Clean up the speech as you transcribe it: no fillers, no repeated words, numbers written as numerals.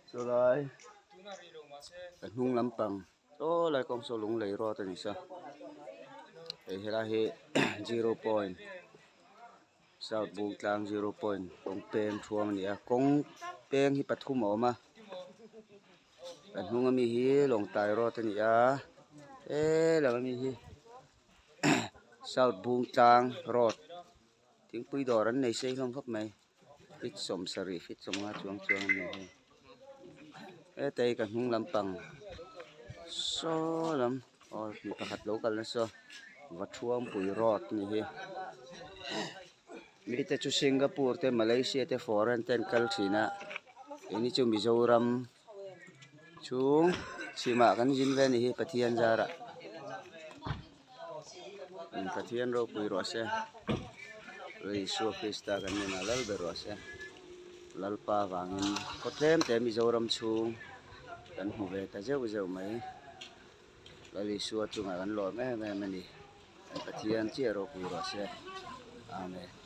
Chulai ka hnung lampang saw lai kawng saw lunglei road a ni saw hei helai hi zero point south bungtlang zero point kawng peng thuam a ni a kawng peng hi pathum a awm a ka hnung ami hi lawngtlai road a ni a helam ami hi south bungtlang road thingpui dawr an nei sei hlawm khawp mai. Feet 70 feet 50 chuang chuang a ni hei heta hi ka hnung lampang saw lam aw mi pakhat lo kal nasa Vathuampui road a ni hi mite chu Singapore te Malaysia te foreign te an kal thin a keini chu Mizoram chhung chhimah kan zin ve a ni hi Pathian zarah. Pathian ropui rawh se Isua Krista kan nunah lal ber rawh se Lalpa vangin khaw tlem te Mizoram chhung kan hmu ve ta zeuh zeuh mai Lal Isua chungah kan lawm em em a ni Pathian chiah ropui rawh se Amen.